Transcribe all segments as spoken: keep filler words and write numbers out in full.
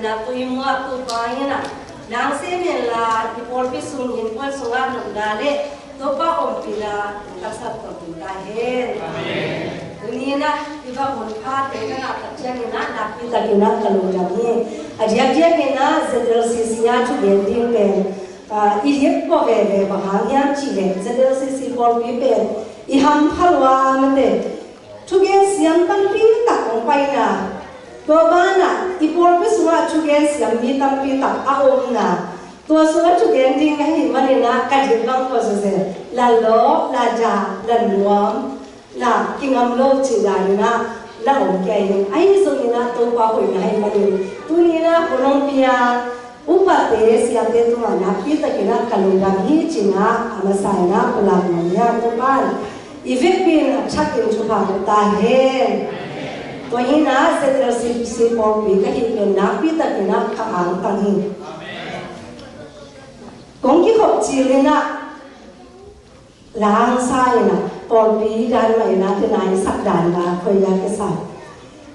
Na tui muak tu pa in ah nang sem hen la, i pawlpi sung innkuan sungah nopna le Topa ompihna taksa tawh tung ta hen. Amen. Tuni in ah i va hun pha te ka ngah tak ciangin ah nakpi takin ah ka lungdam hi. A diakdiakin ah Z L C C ah thugen ding pen, ah, i dik pua veve. Bang hang hiam cih leh Z L C C pawlpi pen i hampha lua mate. Thugen siam tampi tak hong paina, tua banah i pawlpi sungah thugen siam mi tampi tak a omna, tua sungah thugen ding ahih manin ah ka dik bang kua zuzia, la lawh, la dah, la nuam, la kingam lo cih danin ah na om kei hi. Ahi zongin ah Topa hoihna ahih manin tuni in ah hun hong pia upate, siate tungah nakpi takin ah ka lungdam hi ci-in ah a masa in ah pulak nuam hi. Topa'n i vekpi in a thakin thupha pia ta hen. Tua hi in ah Z L C C pawlpi ka hih pen nakpi takin ah ka angtang hi. Kong kikhop cil in ah langsa in ah pawlpi dan mah in ah tena i sak dan mah koi a kisa.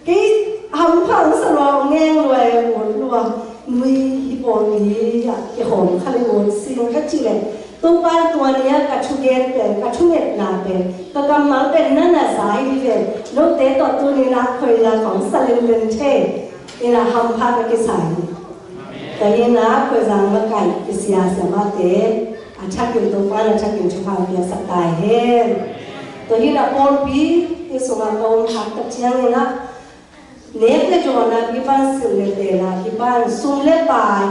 Kei hampha sa lua, ngeng lua, ut lua, nui hi pawlpi ah kikhawm kha le ut sing ka cih leh Topa tua ni-a ka thugen pen, ka thungetna pen, ka kammal pen na na za hi ve. Note tawh tuni in ah koi a kong sa limlim thei in ah hampha ka kisa hi. Tua hi in ah koi zang makaih i sia siamahte a thakin Topa'n a thakin thupha piaksak ta hen. Tua hi in ah pawlpi i sungah ka om khak tak ciangin ah nek le dawn a kipan, silh le ten a kipan, sum le pai,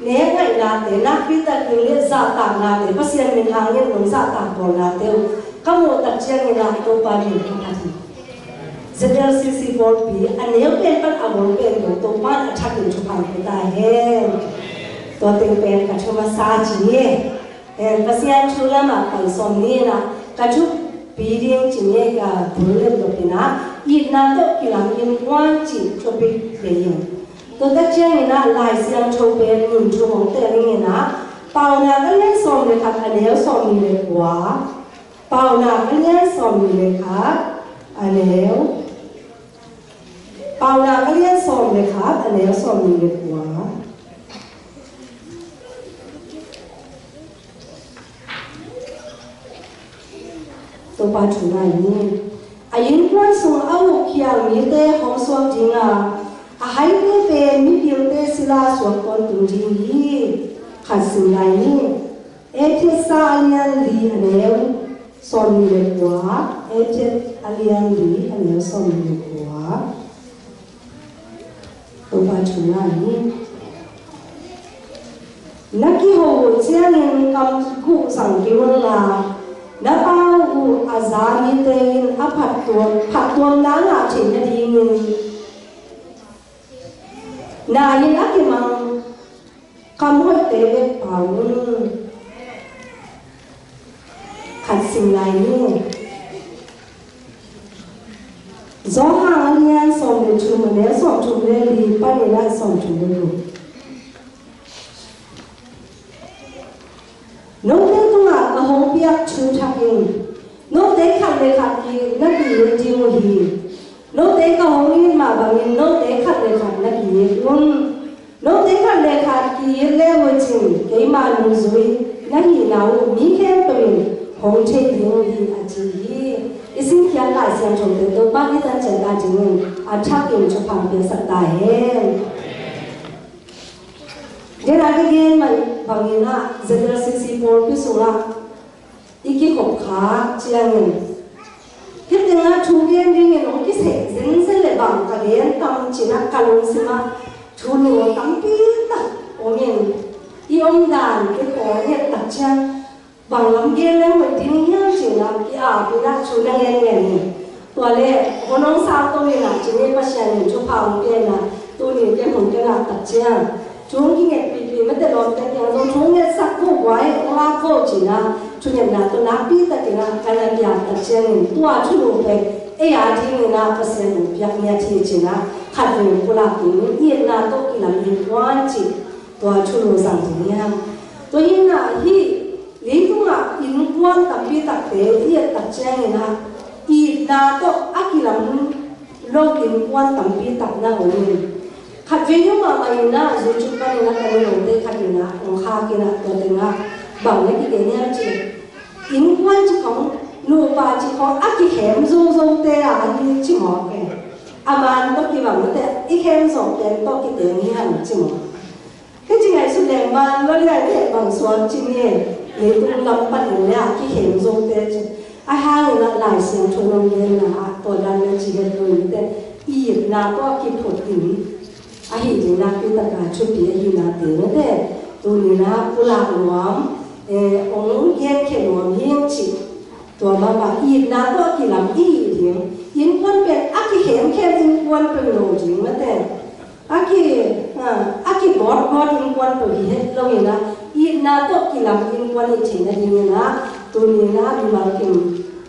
nek ngaihnate, nakpi takin le zahtaknate, Pasian min hangin nong zahtak bawlnate uh ka muh tak ciangin ah Topa min ka phat hi. Z L C C pawlpi a neu pen pan a bul pen dong Topa'n a thakin thupha pia ta hen. Tua teng pen ka thu masa ci hi. Hen, Pasian thu lamah pai sawm ni in ah ka thupi ding ci hi. Ka bul lemdop in ah itna tawh kilam innkuan cih topic deih in. Tua tak ciangin ah Lai Siangtho pen mun thum hong teel ning in ah Paunak a lian sawm le khat a neu sawm nih le kua. Paunak a lian sawm nih le khat a neu. Paunak a lian sawm le khat a neu sawm nih le kua. Topa thu ngai ni. A innkuan sung a uk khial mite hong suak ding a, a haite pen mipilte sila suak tawntung ding hi. Khat sim lai ni. Efesa a lian li a neu sawm nih le kua. Efesa a lian li a neu sawm nih le kua. Topa thu ngai ni. Na kiho uh ciangin kam guh zang kei un la, na pa uh a za mite in a phattuam, phattuamna ngah theih nadingin na in a kimang kam hoihte bek pau un. Khat sim lai ni. Johan a lian sawm le thum a neu sawm thum le li panin ah sawm thum le guk. Note tungah ka hong piak thu thak in note khat le khat kiit na kiit ding uh hi. Note ka hong it mah bangin note khat le khat na kiit un. Note khat le khat kiit le uh cin keima nungzui na hihna uh mi khempeuh in hong thei ding uh hi, a ci hi. I simkhiat Lai Siangthote Topa i tan ciat ta dingin a thakin thupha piaksak ta hen. Dena ka gen mah bangin ah Z L C C pawlpi sungah i kikhop khak ciangin hih tengah thu gen dingin hong kiseh zenzen le bang ka gen tam ci-in ah ka lungsim ah thulu tampi tak om in, i omdan i khawl het tak ciang bang lam gen leng hoih ding hiam ci-in ah ki-ap in ah thu na ngen ngen hi. Tua leh hun hong sangto in ah ci-in Pasian in thupha hong pia in ah tuni ken hun ka ngah tak ciang thu hong kingetpihpih mate lawmte kiang zong thu hong ngetsak vo guai, hong ap vo ci-in ah thungetna tawh nakpi takin ah ka na piak tak ciangin tua thulu pen ei a dingin ah Pasian hong piak ngiat hi ci-in ah khatvei pulak ding, itna tawh kilam innkuan cih tua thulu zang ding hi hang. Tua hi in ah hih leitungah innkuan tampi takte i et tak ciangin ah itna tawh a kilam lo innkuan tampi tak na om in, Khat vei ni mahmah in ah, YouTube panin ah ka nu lawmte khat in ah hong khak in ah, tua teng ah bang na kigen hiam cih leh, innkuan cih khong, nupa cih khong a kikhem zozote a hi ci mawk e. A man tawh kibang mate, i khem zawh pen tawh kiteng hi hang ci mawk. Hih ci ngaihsut leng man lua lian heh bang suak ci ni e. Leitung lam pan in le a kikhem zote ci. Ahi hangin ah Lai Siangtho in hong genna ah tua dan na ci het lo in teh, itna tawh a kiphut in, ahi ding nakpi taka thupi ahina teng mate, tuni in ah pulak nuam, eh, hong genkhia nuam hi ing cih. Tua mahmah itna tawh a kilam i hi ding. Innkuan pen a kikhemkhem innkuan peuh lo ding mate. A ki, a, a kigawtgawt innkuan peuh hi het lo in ah, itna tawh kilam innkuan hi theihna dingin ah, tuni in ah mimal kim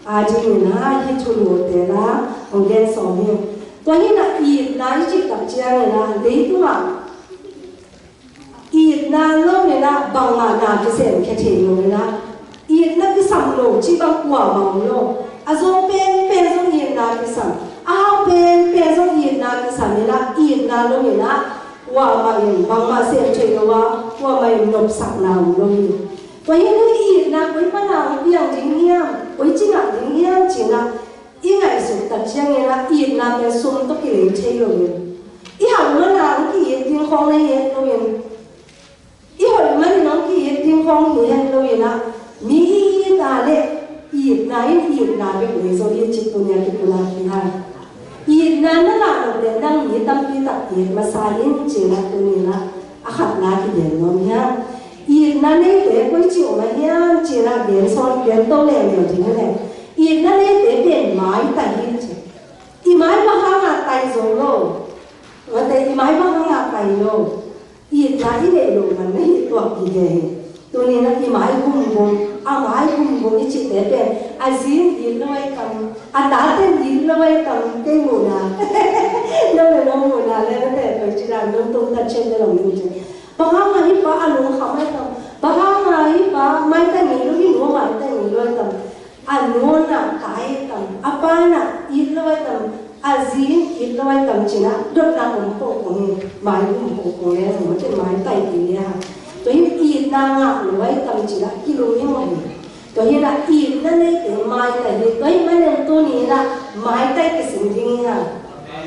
a dingin ah hih thulu te la hong gen sawm hi. Tua hi in ah itna i cih tak ciangin ah, leitungah itna lo in ah bangmah na kisemkhia thei lo in ah, itna kisam lo cih bang kuamah om lo. A zaw penpen zong itna kisam, a hau penpen zong itna kisam in ah, itna lo in ah kuamah in bangmah sem thei lo a, kuamah in nopsakna om lo hi. Tua hi in ah itna koi pan a hong piang ding hiam, koi ci ngah ding hiam ci in ah, i ngaihsut tak ciangin ah itna pen sum tawh kilei thei lo hi. I hau man a hong ki-it ding khong na hi het lo hi. I hoih manin hong ki-it ding khong hi het lo in ah, mi i it a leh itna in itna bek lei zo hi cih tuni a kipulak hi hang. Itna na ngah nop leh nang mi tampi tak it masa in ci in ah tuni in ah a khatna kigen nuam hi hang. Itna neite koici om a hiam ci in ah gen sawm, gen to leuleu ding hi leh, itna neite pen maitai hi ci. I mai bang hanga tai zo lo? Mate, i mai bang hanga tai lo? Itna i neih loh man na hi tuak gige hi. Tuni in ah i mai bumbum, a mai bumbum i cihte pen, a zi in it lo ai tam, a tate in it lo ai tam, kei muhna. No le no muhna le na te koi ci dan, no tung ta chen le lo ni ci. Bang hanga hih pa a lungkham ai tam, bang hanga hih pa maitai ngei lo, hih nu maitai ngei lo ai tam. A nu in ah kai tam, a pa in ah it lo ai tam, a zi in it lo ai tam ci in ah dotna om pohpoh hi, mai um pohpoh le, mate, maitai ti le ha. Tua hi in itna ngah lo ai tam ci in ah kilung hi mawk hi. Tua hi in ah itna neite maitai hi, tua hi manin tuni in ah maitai kisim ding hi hang.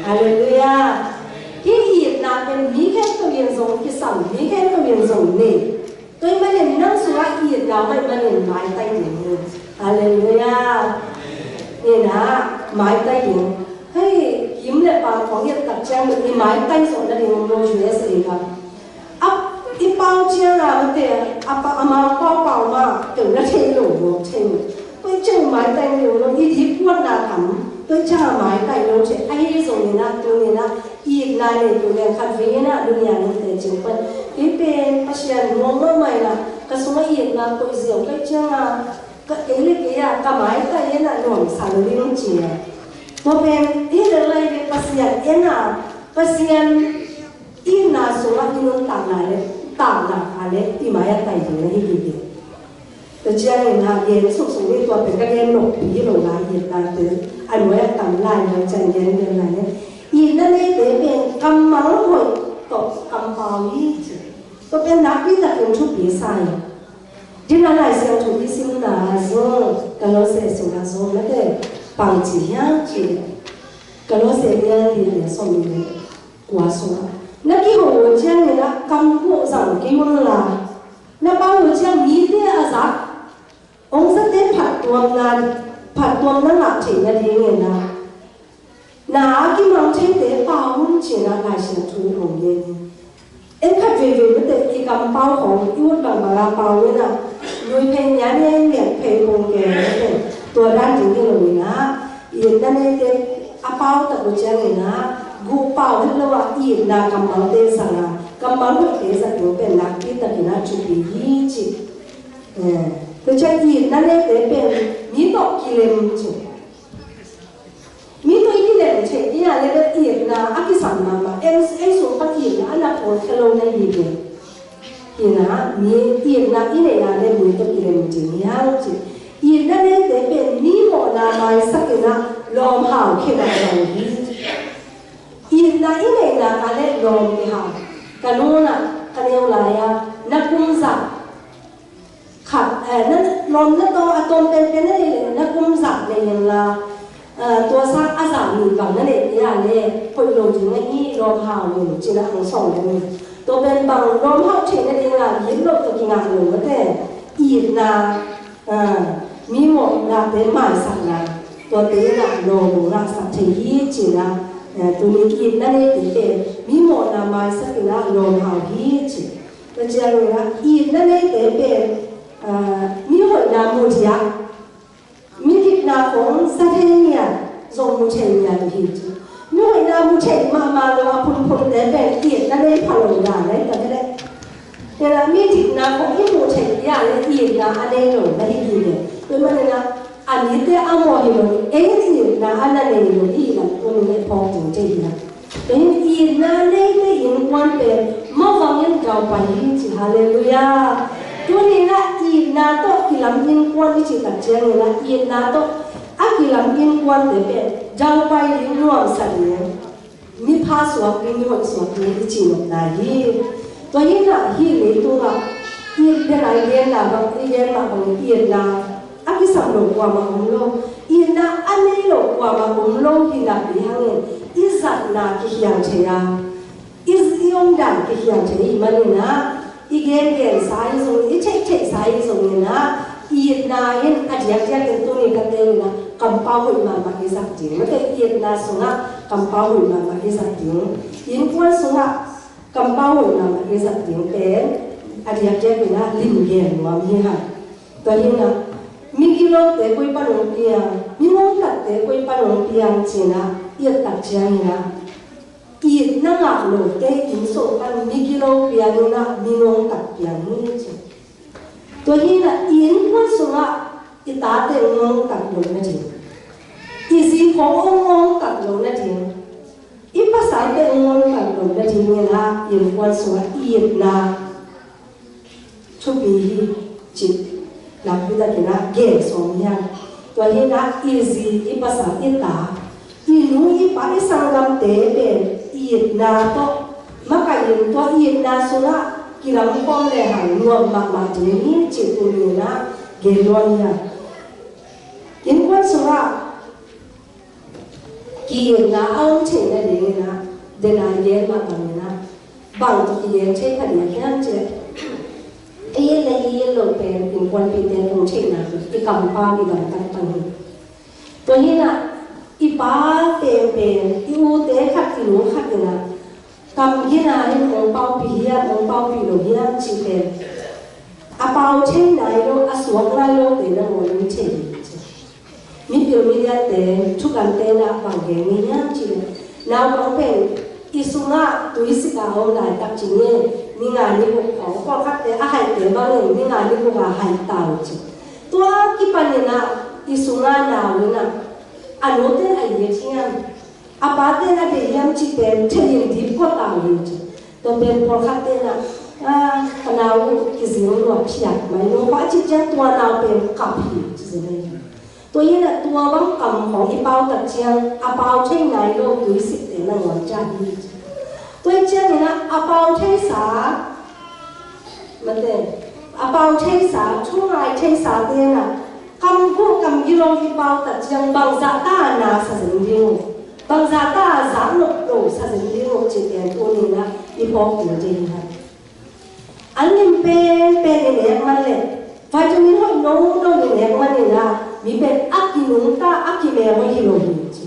Halleluiah. Hih itna pen mi khempeuh in zong kisam, mi khempeuh in zong nei. Tua ahih manin nang sungah itna om ahih manin maitai ding hi. Halleluiah. Hi in ah, maitai ding. Hei, kim le pam khong i et tak ciangin i maitai zawh nading om lo, U S A ka. A, i pau ciang a mate, a pa, amau paupau mah, teu na thei lo, mawk thei lo. Tua ciang maitai ding om lo, i dik kuatna tam. Tua ciang a maitai lo thei. Ahi zongin ah, tuni in ah, itna nei tu leng khat vei in ah, dunia nungte cing pan, kei pen Pasian nuam mahmah in ah, ka sungah itna koih ziau ka hih ciang a, ka, kei le kei a, ka maitai in ah nuamsa lo ding ci a. Tua pen, hi lel lai ve, Pasian en a, Pasian itna sungah i nuntakna le, takna a le, i mai a tai ding ahi hi ve. Tua ciangin ah gen suksuk ni, tua pen ka gen noppi hi lo lai, itna te a nuai a tam lai, nuai ciang gen gen lai ne. Itna neite pen kammal hoih tawh kampau hi ci. Tua pen nakpi takin thupi sa hi. Dina Lai Siangtho i simna zong, Kolose sungah zong na te pang ci hiam ci leh, Kolose lian li le sawm le kua sungah, na kiho uh ciangin ah kam guh zang kei un la, na pau uh ciang mite a zak hong zate phattuamna, phattuamna ngah theihna dingin ah, na a kimang theite pau un ci in ah Lai Siangtho in hong gen hi. En khat veivei mate, i kampau khong i ut bangbang a pau in ah, lui phei nian nian, miak phei pung ke mate, tua dan ding hi lo in ah, itna neite a pau tak uh ciangin ah, guh pau het lo ah, itna kammalte zang a, kammal hoihte zat ding pen nakpi takin ah thupi hi ci. Eh, tua ciang itna neite pen mi tawh kilem ci. Mi tawh i kilem theih ding a le bel itna a kisam mahmah. Ei, ei sung pan itna a na pawlkhia lo na hi ve. Itna, mi itna i neih a le mi tawh kilem ding hi hang ci. Itna neite pen mi mawhna maisak in ah lawm hau khia mahmah hi. Itna I neihna ka le lawm kihau. Ka nu na ka neu lai-a na kum zah khat, eh, na lawm na tawm a tawm penpen na nei le na kum zah nei inla, eh, tua sang a zah nih bang na neih kei a le hoih lo ding ahi, lawm hau in ci-in a hong sawm le ni. Tua pen bang lawm hau theihna ding a lim lo tawh kingah lo mate. Itna, ah, mi mawhnate maisakna, tuate in ah lawm hong ngahsak thei hi ci-in ah, eh, tuni itna neite pen mi mawhna maisak in ah lawm hau hi ci. Tua ciangin ah itna neite pen, ah, mi hoihna mu diak, mi dikna khong za thei ngiat, zong mu thei ngiat hi ci. Mi hoihna mu thei mahmah lo a phunphunte pen itna nei pha lo dan ahi ta ve leh. Kei la mi dikna khong i muh theih hi a le itna a nei lo na hi hi le. Tua manin ah a mite a mawh hi lo, ei itna a na nei lo hi lam tuni le phawk ding thei hi a. Ei itna neite innkuan pen mavangin daupai hi ci, halleluiah. Tuni in ah itna tawh kilam innkuan i cih tak ciangin ah itna tawh a kilam innkuante pen daupai ding, nuamsa ding, mipha suak ding, mihoih suak ding i cih nopna hi. Tua hi in ah hih leitungah itna i genna bang, i genna bangin itna a kisam lo kuamah om lo. Itna a nei lo kuamah om lo hi napi hangin i zatna kikhial thei a, i, i omdan kikhial thei ahih manin ah i gengensa hi zongin, i theihtheihsa hi zongin ah itna in a diakdiakin tuni ka teng in ah kampau hoih mahmah i zat ding. Mate, itna sungah kampau hoih mahmah i zat ding. Innkuan sungah kampau hoih mahmah i zat ding pen a diakdiakin ah limgen nuam hi hang. Tua hi in ah migilote koi pan hong piang, mingongtatte koi pan hong piang ci-in ah i et tak ciangin ah itna ngah lote inn sung pan migilo piang in ah mingongtak piang hi ci. Tua hi in ah i innkuan sungah i tate ngongtak lo nading, i zi khong ngongtak lo nading, i pasalte ngongtak lo nading in ah i innkuan sungah itna thupi hi cih nakpi takin ah gen sawm hi hang. Tua hi in ah i zi, i pasal, i ta, i nu i pa, i sanggamte pen itna tawh makaih in tua itna sungah kilam khawm lehang nuam mahmah ding hi cih tuni in ah gen nuam hi hang. Innkuan sungah ki-itna a om theih nadingin ah, den a i gen mah bangin ah, bang tawh kigen thei kha ding hiam cih leh, i it le i it loh pen innkuanpihte hong theihna hi, i kampau, i gamtat pan hi. Tua hi in ah i pa penpen, i ute khat, i nu khat in ah kam gina in hong paupih hiam, hong paupih lo hiam cih pen a pau thei nai lo, a suak nai lote nangawn in thei hi. Mipil miliante, thukhente in ah bang gen ngei hiam cih leh, naupang pen i sungah tuisik a om laitak ci ni, ni nga ni guk khawng, pawlkhatte a haihte bangin ni nga ni guk a haih ta uh ci. Tua kipan in ah i sungah nau in ah a nute in a it hiam, a pate in a deih hiam cih pen thei in dip kua ta uh hi ci. Tua pen pawlkhatte in ah, ah, ka nau uh kizil lua phiat mai lo, a cih ciang tua nau pen kap hi ci zen hi. Tua hi in ah tua bang kam khawng i pau tak ciang a pau thei nai lo tuisikte nangawn ciah hi ci. Tua hi ciangin ah a pau theisa, mate, a pau theisa, thu ngai theisate in ah kam guh kam gilo i pau tak ciang bangzah ta a na sa zen ding uh, bangzah ta a zak nop lo sa zen ding uh cih pen tuni in ah i phawk ding hi hang. An lim penpen i nek man leh, vitamin hoih nono i nek man in ah mi pen a kinungta, a kimel hoih hi lo hi ci.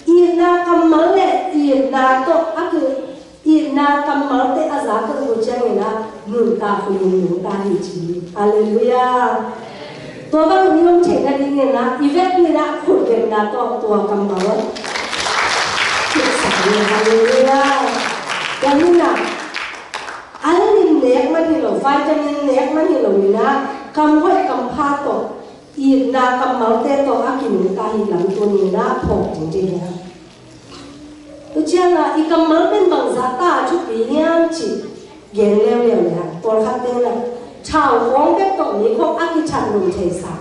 Itna kammal le itna tawh a ki, itna kammalte a zak uh ciangin ah nuntak khunin nungta hi ci. Halleluiah. Tua bang i om theih nadingin ah i vekpi in ah khut vekna tawh tua kammal kipsak hi. Halleluiah. Tua hi in ah an lim nek man hi lo, vitamin nek man hi lo in ah kam hoih kam pha tawh, itna kammalte tawh a kinungta hi lam tuni in ah phawk ding hi hang. Tua ciangin ah i kammal pen bangzah ta a thupi hiam cih gen leuleu leh, pawlkhatte in ah thau khawng bek tawh mi khawng a kithat lum theisa,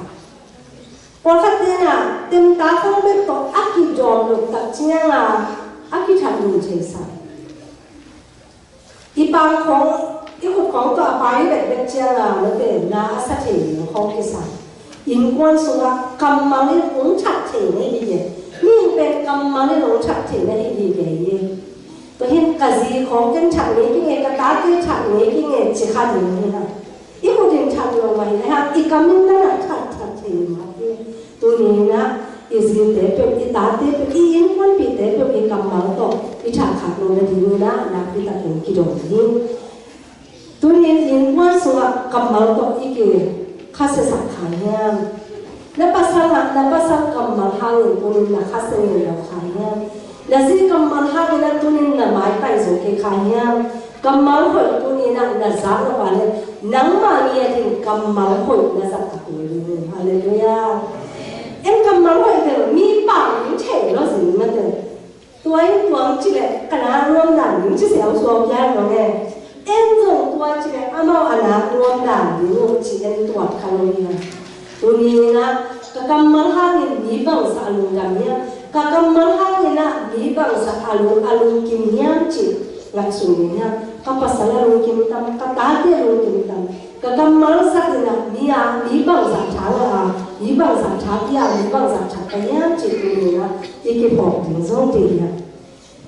pawlkhatte in ah temta khawng bek tawh a kidawm lum tak ciangin ah a kithat lum thei sa. I pang khawng, i khut khawng tawh a pang i bet bet ciang a, mate, na a sa thei ding khawng kisa. Innkuan sungah kammal in hong that thei na hi ve. Mihing pen kammal in hong that thei na hi ve hi. Tua hin ka zi khawng ken that ngei ki nge, ka tate that ngei ki nge, ci kha ding hi na. I khut in that lo mah hi, ahi hang i kam in na na that, that thei mah hi. Tuni in ah i zite peuh, i tate peuh, i innkuanpihte peuh i kammal tawh i thah khak lo nading in ah nakpi takin kidong hi. Tuni in innkuan sungah kammal tawh i kikhasiasak kha hiam? Na pasal ah, na pasal kammal hangin tuni in na khasia ngei lo kha hiam? Na zi kammal hangin ah tuni in na maitai zo kei kha hiam? Kammal hoih tuni in ah na zak lo pah leh nangmah ngiat in kammal hoih na zat a kul ding hi. Halleluiah. En kammal hoih bel mi pang ding thei lo zing mate. Tua in tua ci leh ka na nuam dan ding ci siau suau pian lo nge. En zong tua ci leh amau a na nuam dan ding uh ci en tuat kha lo hi. Tuni in ah ka kammal hangin mi bangzah a lungdam hiam? Ka kammal hangin ah mi bangzah a lung, a lungkim hiam cih ngaihsun ding hiam? Ka pasal a lungkim tam, ka tate a lungkim tam. Ka kammal zat in ah mi a, mi bangzah tha ngah a, mi bangzah tha pia, mi bangzah tha pia hiam cih tuni in ah i kiphawk ding zong hi hiam?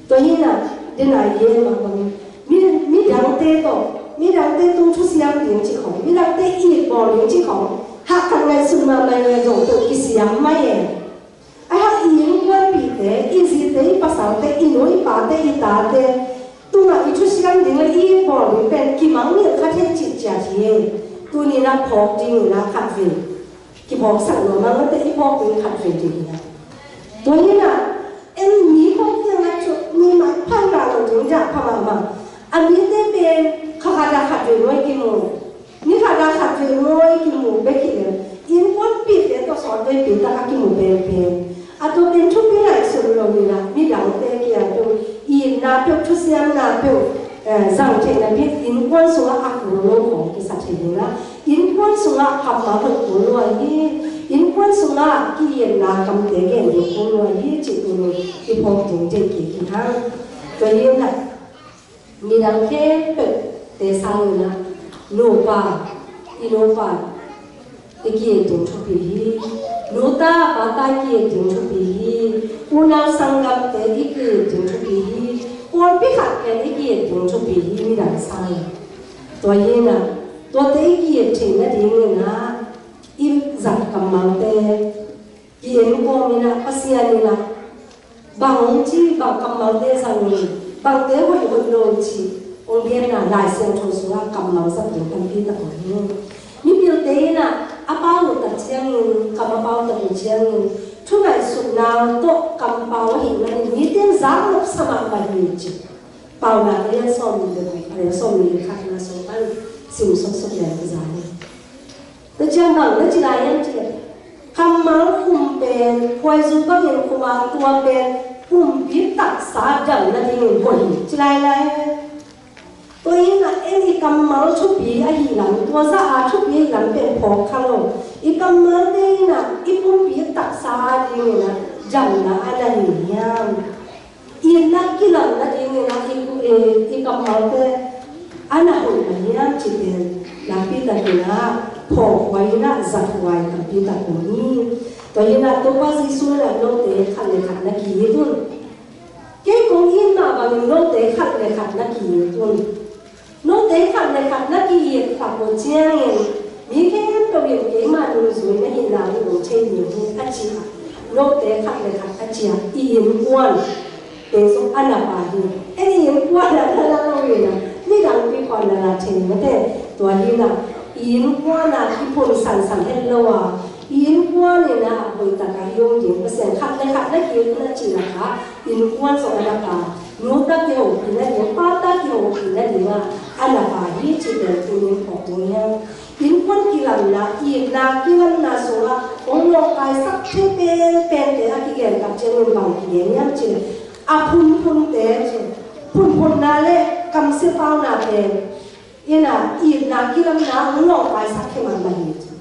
Tua hi in ah, den a i gen mah bangin mi, midangte tawh, midangte tung thusiam ding cih khawng, midangte it bawl ding cih khawng, hahkhat ngaihsun mahmah in ah zong tua kisiam mai e. Ahi hang i innkuanpihte, i zite, i pasalte, i nu i pate, i tate tungah i thusiam ding le i it bawl ding pen kimangngilh kha thei cih ciat hi. Tuni in ah phawk ding in ah khatvei kiphawksak lo mah mate, i phawk ding khatvei ding in ah. Tua hi in ah, en mi khawng kiangah thu mi mah pha ngah lo ding dah pha mahmah. A mite pen kha khat ah khatvei nuai kimu. Ni khat ah khatvei nuai kimu bek hi leh, innkuanpihte tawh sawtveipi tak a kimu penpen. A tua pen thupi ngaihsun lo in ah, midangte kiang peuh, itna peuh, thusiamna peuh, eh, zang theihna pi innkuan sungah a kul lo khawng kisa thei ding a, innkuan sungah kammal hoih kul lua hi, innkuan sungah ki-itna kamte gen ding kul lua hi, cih tuni i phawk ding deih kik hi hang. Tua hi in ah, midang khempeuhte sangin ah, nupa, i nupa, i ki-it ding thupi hi. Nuta, pata i ki-it ding thupi hi. Unau sanggamte i ki-it ding thupi hi. Pawlpi khat pen i ki-it ding thupi hi, midang sangin. Tua hi in ah, tuate i ki-it theih nadingin ah, i zat kammalte ki-en kawm in ah, Pasian in ah, bang hong ci, bang kammalte zang in, bangte hoih hoih lo cih hong genna Lai Siangtho sungah kammal zat ding tampi tak om hi. Mipilte in ah, a pau uh tak ciangin, kam a pau tak uh ciangin, thu ngaihsutna tawh kampau ahih manin mite in zak nop sa mahmah hi ci. Paunak a lian sawm le guk, a lian sawm le khatna sung pan sim sawksawk leng ka za hi. Tua ciang bang na ci lai hiam cih leh, kammal khum pen khuaizu bangin khum a, tua pen pumpi taksa dam nadingin hoih hi ci lailai. Tua in ah en i kammal thupi ahih lam, tua zah a thupi ahih lam pen phawk kha lo. I kammalte in ah i pumpi taksa adingin ah damna a na hi hiam? Itna kilamna dingin ah i, i, i kammalte a na hoih mah hiam cih pen nakpi takin ah phawkhuai in ah zathuai tampi tak om hi. Tua hi in ah Topa Jesu in ah note khat le khat na ki-it un. Kei kong it mah bangin note khat le khat na ki-it un. Note khat le khat na ki-it khat uh ciangin, mi khempeuh in keima nungzui na hihna uh hong thei ding hi, a ci a. Note khat le khat a ci a, i innkuante zong a na pha hi. En i innkuan a na la lo hi na, midang pi khuan na la thei mate. Tua hi na, i innkuan a kiphun sansan het lo a, i innkuan in a hoih tak a i om ding Pasian khat le khat na ki-it na cih lakah, innkuan zong a na pha. Nuta kihopih nading, pata kihopih nading ah a na pha hi cih pen tuni in phawk ding hi hang. Innkuan kilamna, itna kilamna sungah hong lawngkaisak thei penpente a kigen tak ciangin bang kigen hiam cih leh, a phunphunte cih, phunphunna le kamsia pauna pen in ah itna kilamna hong lawngkaisak thei mahmah hi cih.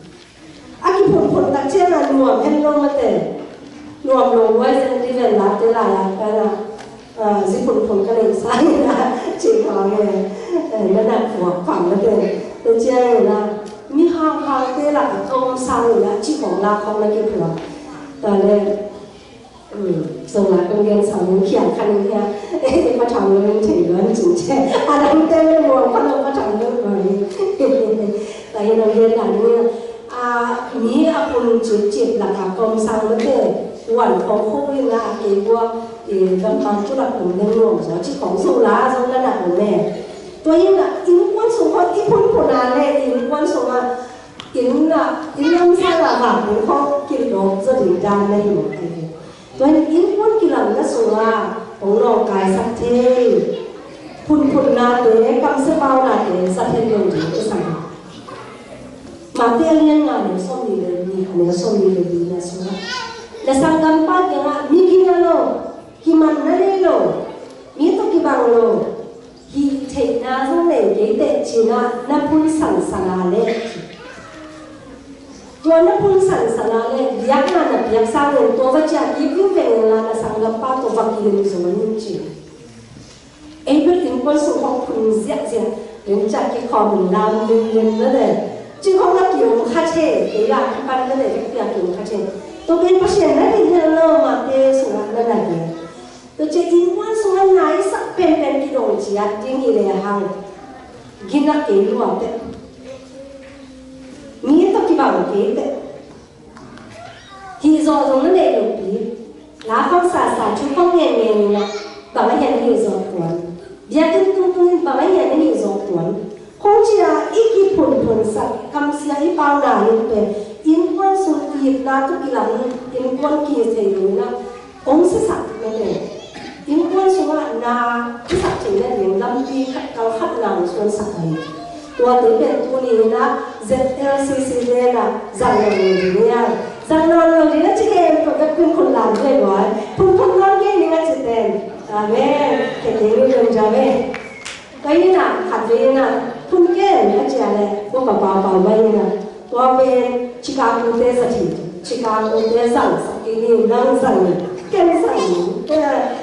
A kiphunphun tak ciangin nuam het lo mate. Nuam lo huai zen ti ven late lai-at pan ah, Zi phunphun ka neih sang in ah, cih khawng e, na nak puak phang na te. Tua ciangin ah, mi hangte lakah ka om sang in ah, cih khawng lak khawng na kiphuak. Tua leh, Zong la kong gen sang ning khiang khan ning hia. Pathang lo ning thei lo an cin ce. A dang te le muang pa lo pathang lo lo ni. Ta hi lo gen dan ni. A mi a pun cip cip la ka kong sang lo te. Wan kong kho ning a kei bua. E gam pang tu la kong deng muang zo ci kong zo la zo la na kong me. Tua hi na in kuan sung kong i pun pun a le in kuan sung a in la in lam sa la va kong kong kil lo zo ding dan na hi lo. Tua in innkuan kilamna sungah hong lawngkaisak thei, phunphun nate, kamsia pau nate sa thei lo ding ka sam. Mate a lian nga neu sawmnih le nih, a neu sawmnih le lina sungah na sanggampa kiangah migina lo, kimanna nei lo, mi tawh kibang lo, hih theihna zong nei kei teh ci-in ah na phun sangsang a leh, tua na phun sangsang a leh biakna na piak sangin tua va ciah kik vingveng inla na sanggampa tua va kilem zo in ci. Ei bel innkuan sung hong phun ziahziah in ciah kik khawm in lam limlim na le. Ci hong na ki-om kha thei, kei la kipan na le vekpi a ki-om kha thei. Tua pen Pasian na deih hial lo, mahte sungah na na hi. Tua ciang innkuan sungah naisak penpen kidong ciat ding hi lehang, gina kei lua teh, mi tawh kibang kei teh, hih zawh zong na neih lopi, la khawng sasa, thu khawng ngen ngen in ah, bang a hian na hih zawh tuan, biakinn tungtung in bang a hian na hih zawh tuan. Khong cia i kiphunphunsak kamsia i pau na in pen innkuan sung itna tu kilam, innkuan ki thei lo in ah, hong siasak mete. Innkuan sungah na siasak theihna ding lampi khat kal khat na hong suansak ahi. Tuate pen tuni in ah Z L C C te in ah zang nawn lo ding hi hang. Zang nawn lo ding a ci ken tua bek pin khun lam ve guai. Phunphun nawn kei ning a ci pen. Amen. Kei kei ni pen ja ve. Tua hi na, khat vei hi na, phun ken a ci a leh, tua pa pau pau mai hi na. Tua pen Chicago te sa thi, Chicago te zang sak kei ni, nang zang ni, ken zang ni,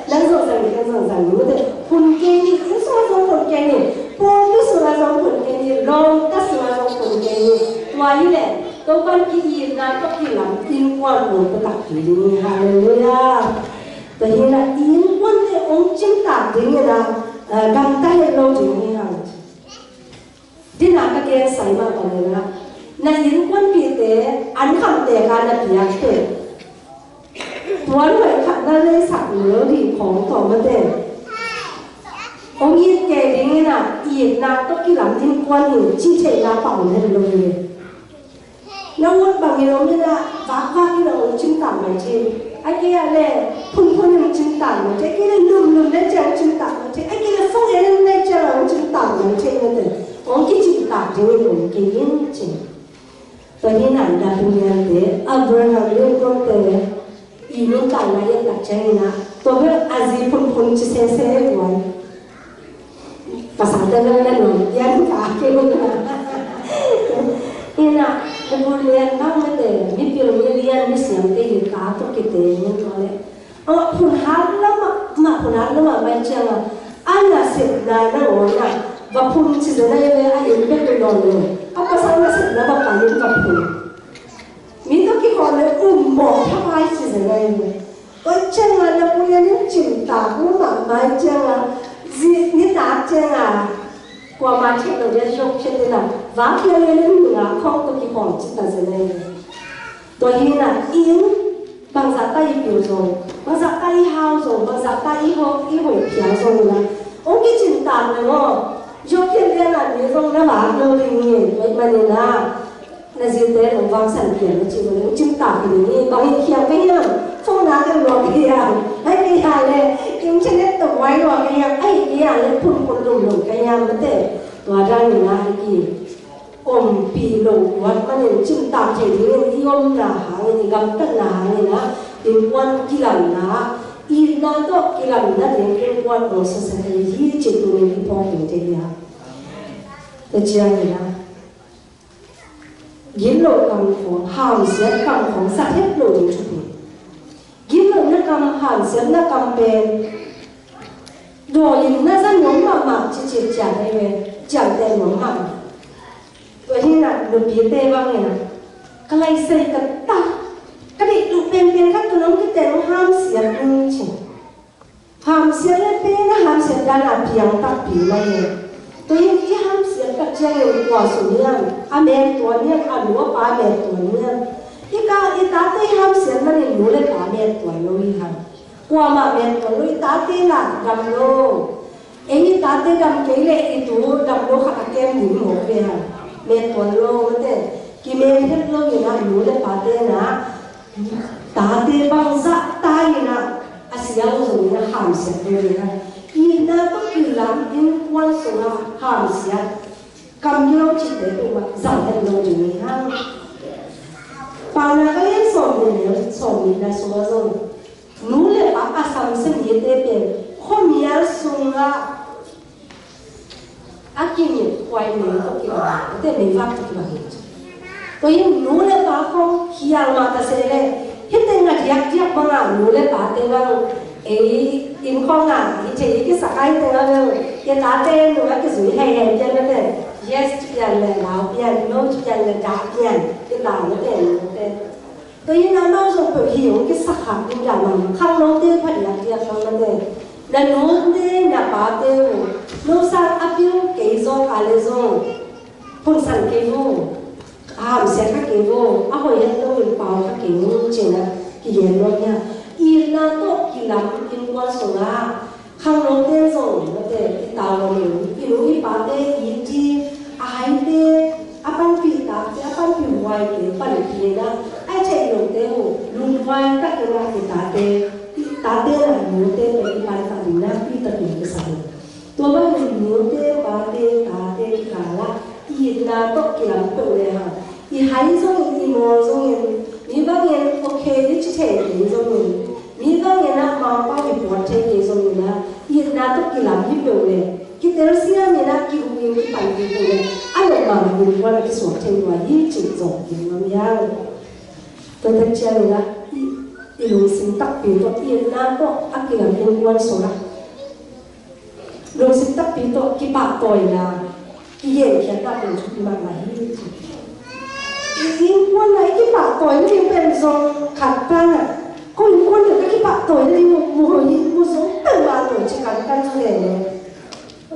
nang zong zang ni, ken zong zang ni, mute phun kei ni, inn sung a zong phun kei ni, pawlpi sung a zong phun kei ni, lawngka sung a zong phun kei ni. Tua hi leh, Topa'n ki-itna tawh kilam innkuan hong pia takpi ding hi. Halleluiah. Tua hi na, innkuante hong cimtak ding hi na, gamta het lo ding hi hang. Dina ka gen sai mah bang hi na, na innkuanpihte an khamte ka na piak teh, tuan hoih khat na leisak lo ding khawng tawh mate. Hong it kei ding hi na, itna tawh kilam innkuan hi cih theihna pang het lo hi. Na ut bangin om in ah, vakvak in ah hong cimtak mai thei. Ahih kei leh phunphun in hong cimtak mai thei. Ahih kei leh lumlum le ciang hong cimtak mai thei. Ahih kei leh phone en in le ciang hong cimtak mai thei. Mate, hong kicimtak ding in om kei in ci. Tua hi na, na pu liante, Abraham Lincoln te, i nuntakna i et tak ciangin ah, tua bel a zi phunphun ci sese e guai. Pasal te bel na nuam pian ka kei un ah. Hi na, na pu lian bang mate, mipil milian misiam te hi ta tua kite hi tua leh. Amah phun hat lamah, amah phun hat lamah mai ciangah, a nasepna nangawn ah va phun ci zen ahi ve, a inn bek hi nawn lo. A pasal nasepna va pai in va phun. Mi tawh kikhawm le um mawh thapai ci zen ahi ve. Tua ciangah na pu lian in cimtak mahmah ciangah, zi nitak ciangah, kuamah theih lo dia zok khiat in ah, va phial lian in nungak khawng tawh kikhawm ci ta zen ahi ve. Tua hi na, inn bangzah ta i pil zong, bangzah ta i hau zong, bangzah ta i ho, i hoih phial zong hi na, hong kicimtak leh maw, zok phial lian ah mi zong na vak lo ding hi. Tua ahih manin ah, na zite nong vangsan pian na cih uh leh hong cimtak hi ding hi. Bang hi khiam ka hiam? Phone a ka luak hiam? Ahih kei a leh internet tawh buai luak ka hiam? Ahih kei a leh phunphun lumlum ka hiam? Mate, tua dan in ah i ki ompih loh uh ahih manin cimtak thei dingin i omna hangin, i gamtatna hangin ah innkuan kilamna, itna tawh kilamna ding innkuan hong susia thei hi cih tuni-in i phawk ding thei hi a. Tua ciangin ah, gitloh kam khawng, hamsiat kam khawng sa het loh ding thupi. Gitlohna kam, hamsiatna kam pen Pawl in na za nuam mahmah ci ci ciang ei ve, ciangteh nuam mahmah. Tua hi-in ah nupite bangin ah ka laisei ka ta, ka deih loh penpen khat tawh nong kiteng hamsiat ning ci. Hamsiat le pen a hamsiat dan a piang takpi mah hi. Tua hi-in i hamsiat tak ciangin kua sung hiam, a met tuan hiam, a nu a pa met tuan hiam. I ka i tate i hamsiat manin nu le pa met tuan lo hi hang. Kuamah met tuan lo, i tate lah dam lo. Ei i tate dam kei leh i tu dam lo khat a kem ding mawk ve hang. Met tuan lo mate. Kimet het lo in ah nu le pate in ah tate bangzah ta in ah a siang zong in ah hamsiat lo in ah itna tawh kilam innkuan sungah hamsiat, kam gilo cihte tung ah zang het lo ding hi hang. Paunak a lian sawm le nih, sawm nihna sungah zong nu le pa a samsia mite pen khuamial sungah a kingit khuai mei tawh kibang, ate meivak tawh kibang hi. Tua hi-in nu le pa khawng khial mah ta se leh hih teng a diakdiak bangah nu le pate bang ei inn khawng ah hih thei i kisak a hih teng a bang i tate nu a kizui heihei pian mate. Yes ci pian le lau pian, no ci pian le dah pian, i lau mate nu te. Tua hi-in amau zong peuh hi hong kisak khak ding dah mah, khangnote phadiak diak khang mate. Na nute na pate uh no sang a piu kei zawk a le zong hunsan kei vo, hamsiat kha kei vo, a hoih het loin pau kha kei vo ci-in ah kigen nuam hi a. Itna tawh kilam innkuan sungah khangnote zong mate i tau lo in i nu i pate it ding, a haite a panpih takte a panpih huaite panpih in ah a theih lote uh lunghuai takin ah i tate, i tate in ah nute pen i pai tak ding nakpi takin kisam hi. Tua bangin nute pate tate kikal ah itna tawh kilam peuh le hang. I hai zongin i mawl zongin mi bangin okay i ci thei kei zongin mi bangin ah mangpau i puat thei kei zongin ah itna tawh kilam hi peuh le kitel siam in ah kihuk in kipan hi peuh le a leh mangpau in kuan a kisuak thei lua hi cih zong in ngam hial. Tua tak ciangin ah i, i lungsim takpi tawh itna tawh a kilam innkuan sungah lungsim takpi tawh kipahtawina, kigenkhiatna pen thupi mahmah hi. I innkuan ah i kipahtawina ding pen zong khat pan ah ko innkuan ah ka kipahtawina ding mu, mu hi, mu zong peuhmah lo ci kan kan zu le le.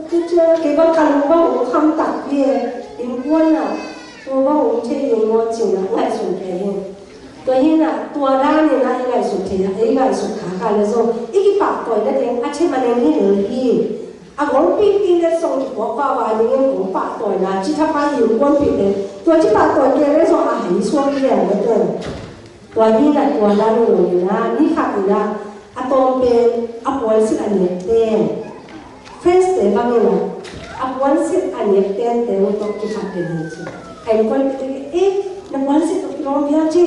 Tua ciang kei bang ka lung bang hong kham takpi e, innkuan ah tua bang hong thei ding maw ci-in ah ngaihsun kei hi. Tua hi-in ah tua dan in ah i ngaihsut thei a, i ngaihsut kha kha le zong i kipahtawina ding a thei maneng hi lel hi. A gawlpih ti le zong kipuak vava ding in kong pahtawina ci thapai hi, innkuanpihte tua ci pahtawi kei le zong a hai suak hi a mate. Tua hi-in ah tua dan lo in ah ni khat in ah a tawm pen a puansilh a nekte, friends te bangin ah a puansilh a nekte te uh tawh kiphat den hi ci. Ka innkuanpihte, eh, na puansilh tawh kilawm bia ci.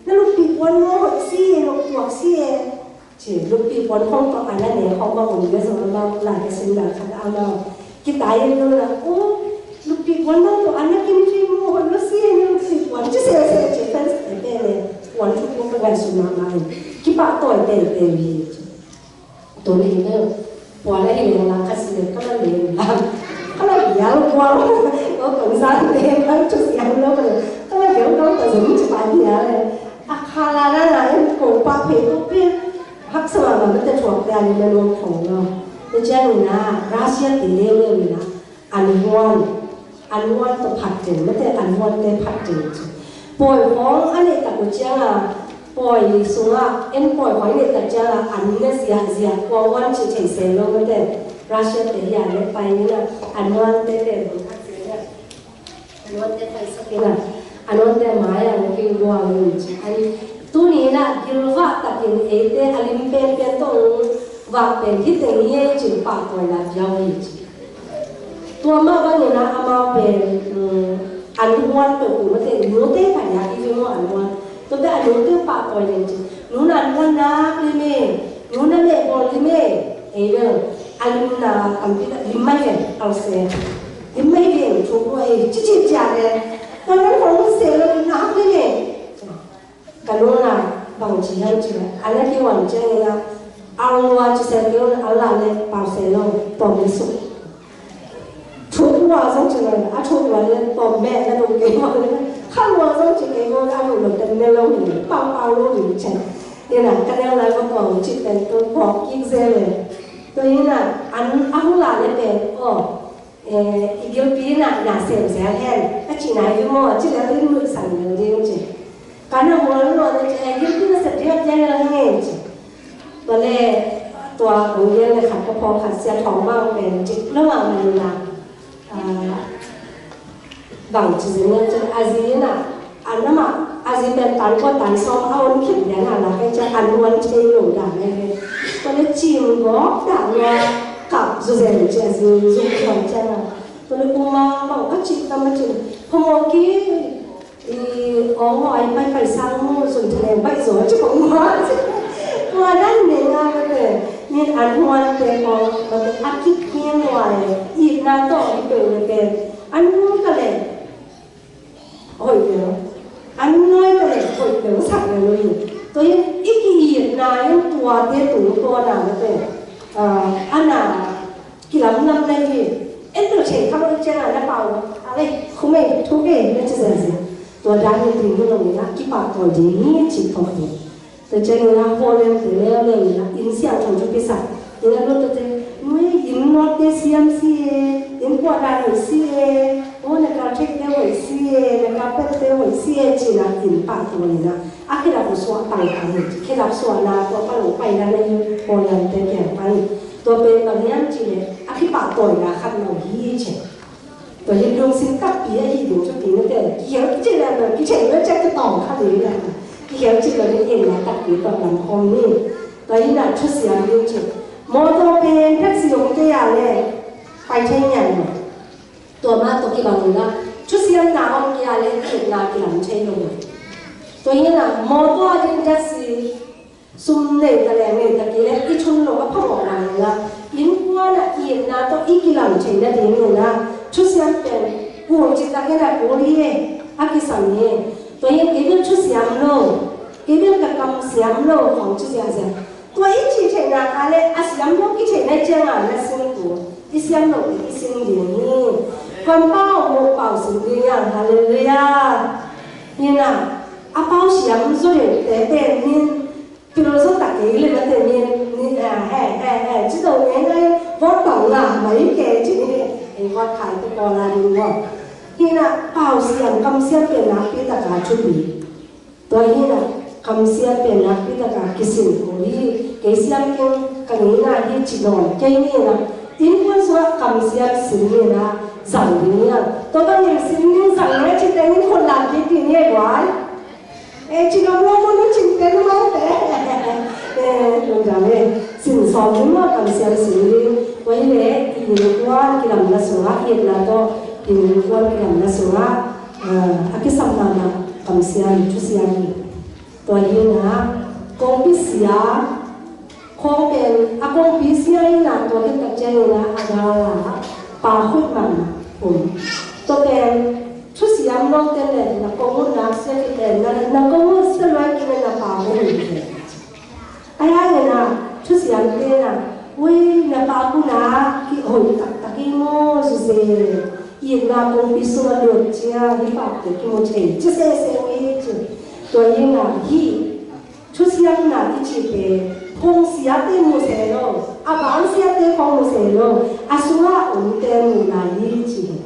Na luppi puan maw hoih si e, luptuak si e. Ci, luppi puan khawng tawh a na ne khawng bang om bia zong amau lai ka sim lai khat amau kitai in lo na, oh, luppi puan bang tawh a na kim kim maw hoih lo si e, na luppi puan ci sese ci, friends te pen e puan thu pawh ka ngaihsun mahmah in kipahtawi teitei uh hi ci. Tuni in puan ahi leng la ka si leng ka la leng la ka la bial puan, ko kong zan te bang thu siam lo ka la bial kong ta zong ci pa bial e. A kha la la la em ko pa phe ko phe. Haksa mahmah mate, thuak te a lim a nuam khawng lo. Tua ciangin ah Russia te leuleu in ah an huan, an huan tawh phat den mate, an huante phat den ci. Pawi khawng a neih tak uh ciangin pawi sungah en pawi khawng i neih tak ciangin an na ziahziah kua huan cih thei se lo mate. Russia te hi a leh pai in ah an huante pen hong khat se in ah a nuante paisak in ah, a nuante mai-ah hong kingbuang in ci. An tuni in ah gilvah takin eite a lim penpen tawh hong vak pen hi teng hi ei cin pahtawina pia uh hi ci. Tua mah bangin ah amau pen, um, an huan peuh uh mate, nute paiak i veng uh an huan. Tuate a nute pahtawi nen ci. Nu na an huan nak lim e, nu na meh bawl lim e. Ei bel a limna tampi tak lim mai ve, a se. Lim mai ve, thu ko ei, ci ci ciang le. Tua nan hong se lo limna hak lim e. Ka nung a bang ci hiam ci le, a na kihuan ciangin ah Al lua ci se kei un, al la le pau se lo, pom le suk. Thuk lua zong ci lo, a thuk lua le pom meh na dong kei un. Kha lua zong ci kei un, a dong lo ten ne lo ni, pau pau lo ni chen. Ina ka neu lai ko pom ci pen ko pom kik ze le. To ina an a hu la le pen ko. Eh, i gilpi na, na sem zel hen. A ci nai ding maw, a ci leh in nuihsan lo ding ci. Ka na mual lo na ci, eh, gilpi na sem zel zel hen ci. Tua leh, tua kong gen leh khat ka pawlkhat Sia Thawng Mang pen ci lo a man na. Ah, bang ci zen na ci, a zi na, a nama, a zi pen tan kua tan sawm a on khit lian a la kai ciang an muan thei lo dan e. Tua leh cim gawp dah lua kap zu zen ci a zi zuk khuan ciang a. Tua leh uma bang a ci tam a ci. Phamawh ki i awng hawi pai pai sang mu zun thei leng pai zaw ci phamawh ci. Tua dan ne nga mate. Min an muan te kawng mate a kik hiang lua e. Itna tawh i peuh le pen an muan ka leh. Hoih lo. An nuai peuh le hoih lo sak lo lo hi. Tua hi i ki-itna in tuate tung tawna mate. Ah, ana kilamlam na hi. En lo thei kha lo ciang a na pau. A le, khum ei, thuk ei, na ci zen zen. Tua dan hi ding hi lo ni na, kipahtawi ding hi ci khawm hi. Tua ciangin ah, hawlem te leuleu in ah, inn siangtho thupi sak. Inn a lut tua ciang, nui inn nawtte siam si e, inn kuahdan hoih si e, aw na kal thekte hoih si e, na kal pette hoih si e, ci-in ah inn pahtawi in ah, a khedap uh suah pang pang hi. Khedap suahna tua pan hong paina na inn hawlemte kiang pan. Tua pen bang hiam cih leh, a kipahtawina khat lo hi ci. Tua hi lungsim takpi ahi ding thupi mate, kikhelh cih leh lo, kithei lo ciang ka tawng kha ding leh. Kikhelh cih lo ding en lai takpi tawh lam khawm ni. Tua hi na thusiam ding cih. Mawtaw pen taxi om kei a leh pai thei ngian lo. Tua mah tawh kibang lo na. Thusiamna om kei a leh itna kilam thei lo. Tua hi na mawtaw a ding taxi sum nei ta leng nei ta kei leh i thun lo a phamawh nang in ah, innkuan ah itna tawh i kilam theih nading in ah, thusiam pen kul ci tak in ah kul hi e, a kisam hi. Tua hi kei bel thusiam lo, kei bel ka kam siam lo khawng ci ziahziah. Tua i cih theihna kha leh a siam lo kitheih na ciang a na sing kul, i siam lo i sing ding hi. Kawmpa aw mawh pau sing ding a, halleluiah. Hi na, a pau siam zaw deuhte pen hi. Pil zaw tak kei leh mate ni, ni, eh, he, he, he, ci to ngei ngei, vawt bang ngah mai kei ci ni, eh, vawt khai te kawl a ding vawt. Hi na, pau siam, kam siam pen nakpi taka thupi. Tua hi na, kam siam pen nakpi taka kisin kul hi, kei siam keng ka ngei ngah hi ci nawn kei ni na, innkuan sungah kam siam sin ni na, zang ding hi a. Tua bangin sin ding zang ni a ci teng in khut lam kik ding hi a guai. Eh, ci dong lo mun cin pen lo te. Eh, lungdam eh. Sin sawm ding maw, kam siam sin ding. Tua hi leh, i innkuan kilamna sungah, i itna tawh, i innkuan kilamna sungah, ah, a kisam mahmah, kam siam, thusiam hi. Tua hi na, kongpi sia, Khawng pen a kongpi sia in ah tua khit tak ciangin ah a gal ah pa khuih mahmah um. Tua pen thusiam lote le na kong utna sia khit le na, na kong ut sia luai khit le na pa khuih um. Ahi hangin ah thusiam te na, ui, na pa khuh na kihoih taktak hi maw zuse. Itna kongpi sung a lut ciang hih pa te kimu thei ci sese uh hi ci. Tua hi na hih thusiamna i cih pen phung siate mu se lo, a bang siate khawng mu se lo, a sungah omte mu lai hi ci hi.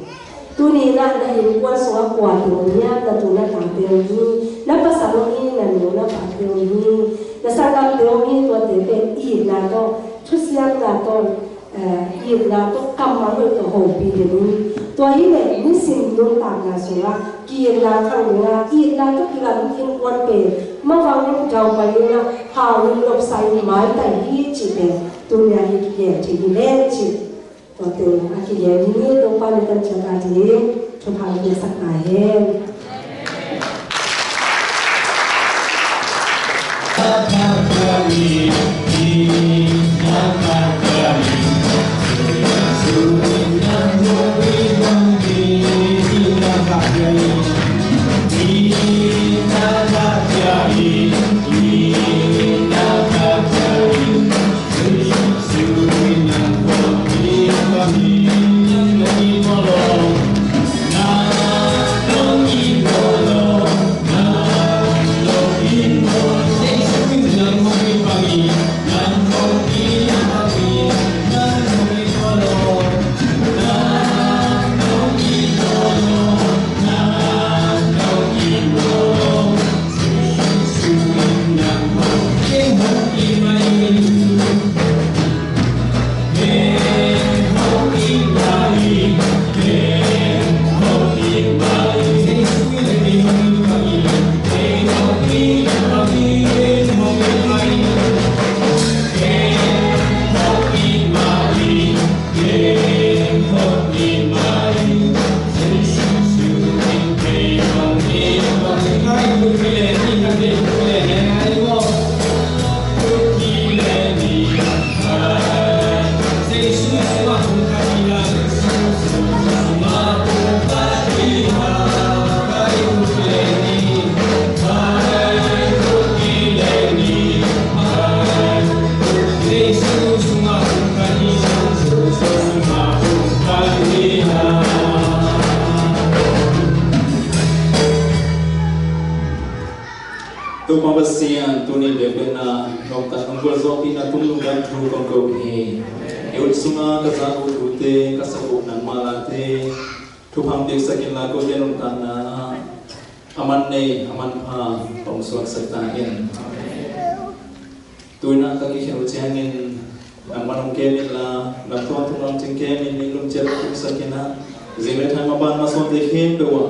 Tuni na, na innkuan sungah kuate om hiam, na tu na tate om hi, na pasal om hi, na nu na pate om hi, na sanggamte om hi, tuate pen itna tawh, thusiamna tawh, eh, itna tawh kammal hoih tawh hopih ding hi. Tua hi leh nisim nuntakna sungah ki-itna khang ding a, itna tawh kilam innkuan pen mavangin daupai ding a, hau in lopsai in maitai hi cih pen tuni a hi kigen thei hi leh cih. Tua teng a kigen ding hi. Topa min tang ciat a ding thupha piaksak ta hen. Topa Pasian, tuni bek pen na nong tan nong gualzawhpihna tung lungdam thu kong ko hi. Ei ut sunga ka zak uh thute, ka sak uh nangmah late, thupha piaksak inla, kote nong tanna ah a man nei a man pha hong suaksak ta in. Tu-in ah ka kikhen uh ciangin nangmah hong kem inla, lamthawn thong lamcing kem in, lungciat hong sak in ah, zing le thai, maban masawnte khempeuh ah,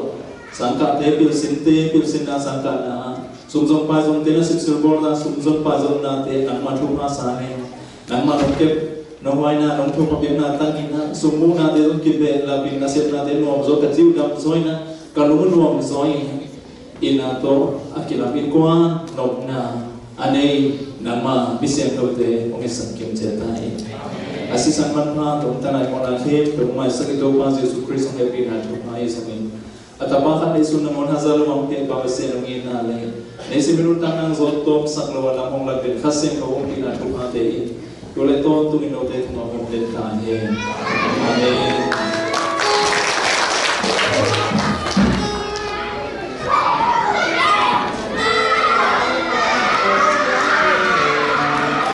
sangkahte pilsinte, pilsinna sangkahna ah, sum zong pai zongte na sipsil bawlna, sum zong pai zongnate nangmah thupha sangin, nangmah nong kep nong huaina, nong thupha piakna tangin ah, sum muhnate zong kibeh lapin, nasepnate nuam zaw, ka ciu dam zaw in ah, ka lung nuam zaw in ah, inn ah tawh a kilam, innkuan nopna a nei nangmah mi siangthote hong etsak kim ciat ta in. A sisan manpha tawh tanai mawhna khempeuh hong maisak i Topa Jesu Khrist hong hehpihna thupha i zong in, a Tapa khat neisun nangawn hazat lo a hong piak Pa Pasian hong itna le neihsimin nuntakna hong zawntawmsak lo a lam hong latpen Kha Siangtho hong hehpihna thuphate in tu le tawntungin note tungah hong om den ta hen. Amen.